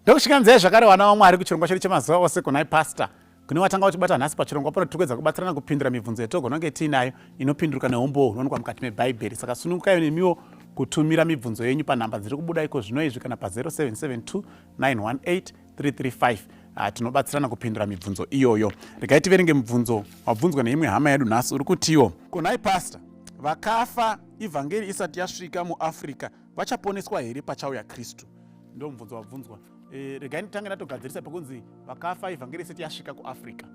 Ndokusvikanzai zvakare vana vaMwari kuchirongwa chedu chemazuva ose kunai Pastor. Kune watanga uchibata nhasi pachirongwa pano tiri kuedza kubatsirana kupindura mibvunzo yatogona kunge tiinayo inopinduruka neumbowo hunowanikwa mukati mebhaibheri. Saka sunungukai nemiwo kutumira mibvunzo yenyu panhamba dziri kubuda iko zvino izvi kana pa 0772 918 335. Tinobatsirana kupindura mibvunzo iyoyo. Regai tiverenge mubvunzo wabvunzwa neimwe hama yedu nhasi uri kutiwo. Kunai Pastor, vakafa ivhangeri isati yasvika muAfrica vachaponeswa here pachauya Kristu? Ndo mubvunzo wabvunzwa. Regai nditange ndatogadzirisa pekunzi vakafa ivhangeri isati yasvika kuAfrica.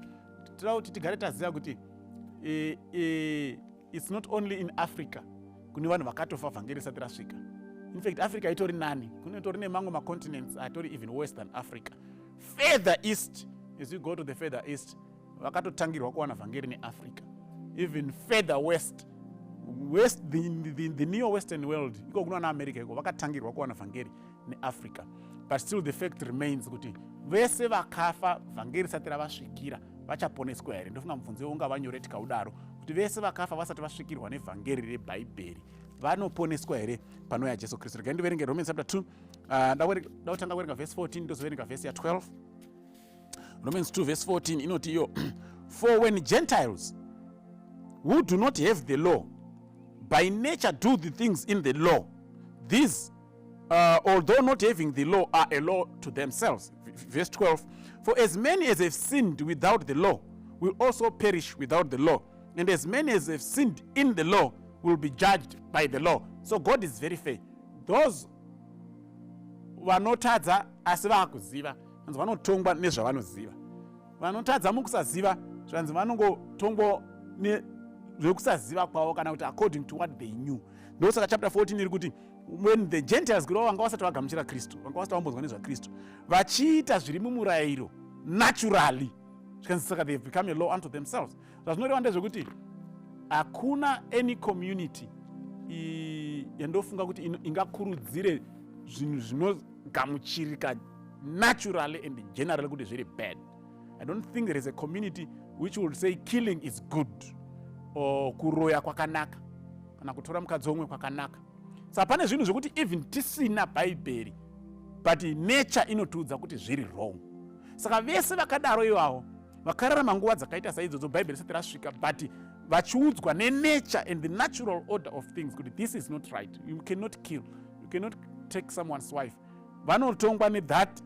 Tinoda kuti tigare taziva kuti it's not only in Africa kune vanhu vakatofa vhangeri isati rasvika. In fact, Africa itori nani, kune tori nemamwe macontinents atori even worse than Africa. Further east, as you go to the further east, vakatotangirwa kuwana vhangeri neAfrica. Even further west, west the neo western world, iko kuno America iko vakatangirwa kuwana vhangeri neAfrica. But still the fact remains kuti vese vakafa vhangeri risati ravasvikira vachaponeswa here? Ndofunga mubvunzo ungava nyore tikaudaro, kuti vese vakafa vasati vasvikirwa nevhangeri rebhaibheri vanoponeswa here panouya Jesu Kristu? Regai ndiverenge Romans chapter 2. Ndakutanga kuverenga verse 14, ndozoverenga verse ya12. Romans 2 verse 14 inoti iyo, "For when Gentiles who do not have the law by nature do the things in the law, these, although not having the law, are a law to themselves." Verse 12, "For as many as have sinned without the law will also perish without the law, and as many as have sinned in the law will be judged by the law." So God is very fair. Those vanotadza asi vaakuziva, vanzi vanotongwa nezvavanoziva. Vanotadza mukusaziva, zvanzi vanongotongwa nezvekusaziva kwavo, kana kuti according to what they knew. Ndosaka chapter 14 iri kuti when the Gentiles, kureva vanga vasati vagamuchira Kristu, vanga vasati vambonzwa nezvaKristu, vachiita zviri mumurayiro naturally, zvikanzi saka they have become a law unto themselves. Zvazvinoreva ndezvekuti hakuna any community yandofunga kuti ingakurudzire zvinhu zvinogamuchirika naturally and generally kuti zviri bad. I don't think there is a community which would say killing is good or kuroya kwakanaka kana kutora mukadzi womwe kwakanaka. Saka pane zvinhu zvekuti even tisina bhaibheri, but nature inotiudza kuti zviri wrong. Saka vese vakadaro ivavo vakararama nguva dzakaita saidzodzo bhaibheri risati rasvika, but vachiudzwa nenature and the natural order of things kuti this is not right, you cannot kill, you cannot take someone's wife, vanotongwa nethat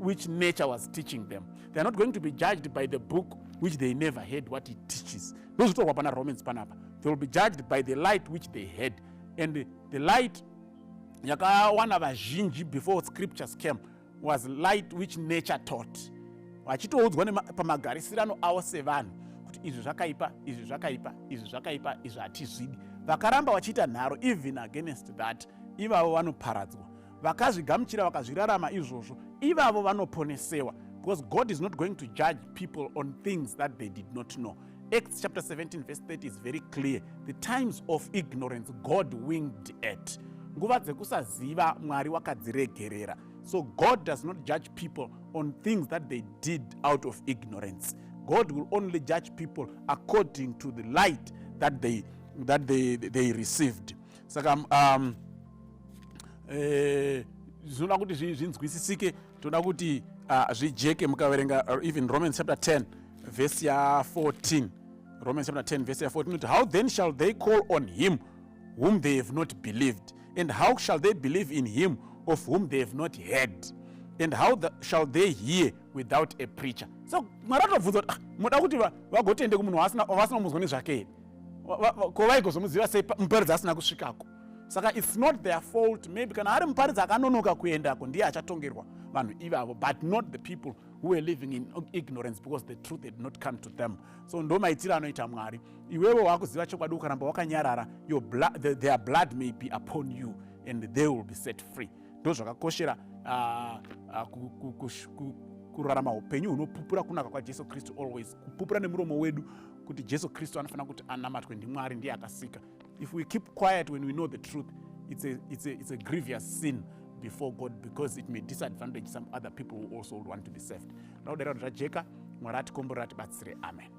which nature was teaching them. They are not going to be judged by the book which they never heard what it teaches. Ndozvitorwa pana Romans panapa. They will be judged by the light which they had, and the light yakawana vazhinji before scriptures came was light which nature taught, vachitoudzwa pamagarisirano avo sevanhu kuti izvi zvakaipa, izvi zvakaipa, izvi zvakaipa, izvi hatizvidi. Vakaramba vachiita nharo even against that, ivavo vanoparadzwa. Vakazvigamuchira, vakazvirarama izvozvo, ivavo vanoponesewa, because God is not going to judge people on things that they did not know. Acts chapter 17 verse 30 is very clear: the times of ignorance God winked at. Nguva dzekusaziva Mwari wakadziregerera. So God does not judge people on things that they did out of ignorance. God will only judge people according to the light that they received. Saka zvinoda kuti zvinzwisisike, toda kuti zvijeke. Mukaverenga even Romans chapter 10 verse ya14, Romans chapter 10 verse ya14 inoti, "How then shall they call on him whom they have not believed? And how shall they believe in him of whom they have not heard? And how shall they hear without a preacher?" So Mwari atobvunza kuti, "Ah, muda kuti vagotende kumunhu vasina kumunzwa nezvake here? Ko vaigozomuziva sei muparidzi asina kusvikako?" Saka it's not their fault. Maybe kana ari muparidzi akanonoka kuendako, ndiye achatongerwa vanhu ivavo, but not the people who were living in ignorance because the truth had not come to them. So ndo maitiro anoita Mwari. Iwewe wakuziva chokwadi, ukaramba wakanyarara, their blood may be upon you and they will be set free. Ndo zvakakoshera kurarama upenyu hunopupura kunaka kwaJesu Kristu, always kupupura nemuromo wedu kuti Jesu Kristu anofanira kuti anamatwe, ndiMwari, ndiye akasika. If we keep quiet when we know the truth, it's a grievous sin before God, because it may disadvantage some other people who also would want to be saved. Ndakudara kuti zvajeka. Mwari atikomborera, atibatsire. Amen.